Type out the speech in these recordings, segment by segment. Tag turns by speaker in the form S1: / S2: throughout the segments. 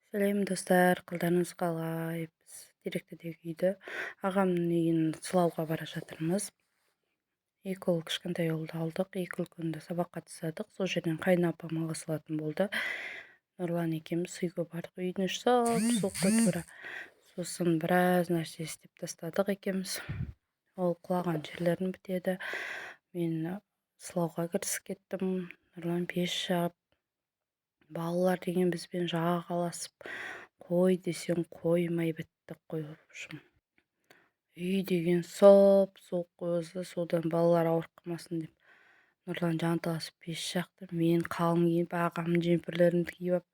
S1: Сәлем, достар! Қалдарыңыз қалай? Біз Теректідегі үйді, ағамның үйін сылауға бара жатырмыз. Екі ұл, кішкентай ұлды алдық, екі үлкенді сабаққа тастадық. Сол жерден қайын апам ала салатын болды. Нұрлан екеуміз үйге бардық. Үйдің іші сұп-суық қой тура. Сосын біраз нәрсе істеп тастадық екеуміз. Ол құлаған жерлерін бітеді, мен сылауға кірісіп кеттім, Нұрлан пеш жағып. Балалар деген бізбен жағаласып, қой десең қоймай біттік қой. В общем, үй деген сұп-суық өзі. Содан балалар ауырып қалмасын деп Нұрлан жанталасып пеш жақты, мен қалың киініп, ағамның жемпірлерімді киіп алып,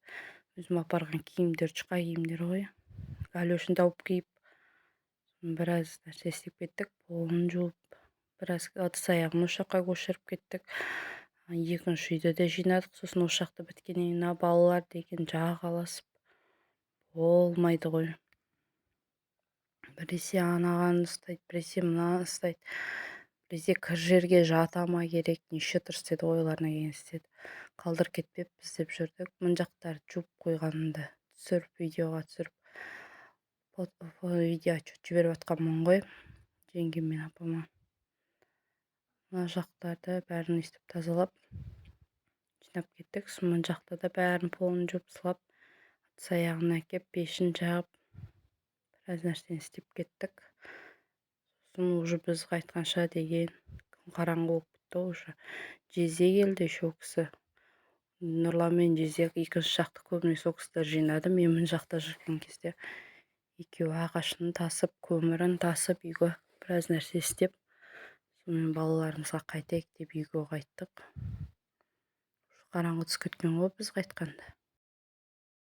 S1: өзім апарған киімдер, жұқа киімдер ғой, галошын тауып киіп, біраз нәрсе істеп кеттік. Полын жуып, біраз ыдыс аяғын осы жаққа көшіріп кеттік. Екінші үйді де жинадық. Сосын осы жақты біткеннен кейін мына балалар деген жағаласып болмайды ғой: біресе анаған ұстайды, біресе мынаны ұстайды, біресе кір жерге жата ма керек, неше түрлі істеді ғой, ойларына келгенін істеді. Қалдырып кетпеппіз деп жүрдік. Мына жақтарды жуып қойғанымды түсіріп, видеоға түсіріп, видео жіберіп жатқанмын ғой жеңгем мен апама. Мына жақтарды бәрін өйстіп тазалап, жинап кеттік. Сосын мына жақта да бәрін, полын жуып, сылап, ыдыс аяғын әкеп, пешін жағып, біраз нәрсені істеп кеттік. Сосын уже біз қайтқанша деген күн қараңғы болып кетті ғой уже. Жезде келді еще. Ол кісі, Нұрлан мен жезде екінші жақты көбіне сол кісілер жинады. Мен мына жақта жүрген кезде екеуі ағашын тасып, көмірін тасып, үйге біраз нәрсе істеп, сонымен балаларымызға қайтайық деп үйге қайттық. Қараңғы түсіп кеткен ғой біз қайтқанда.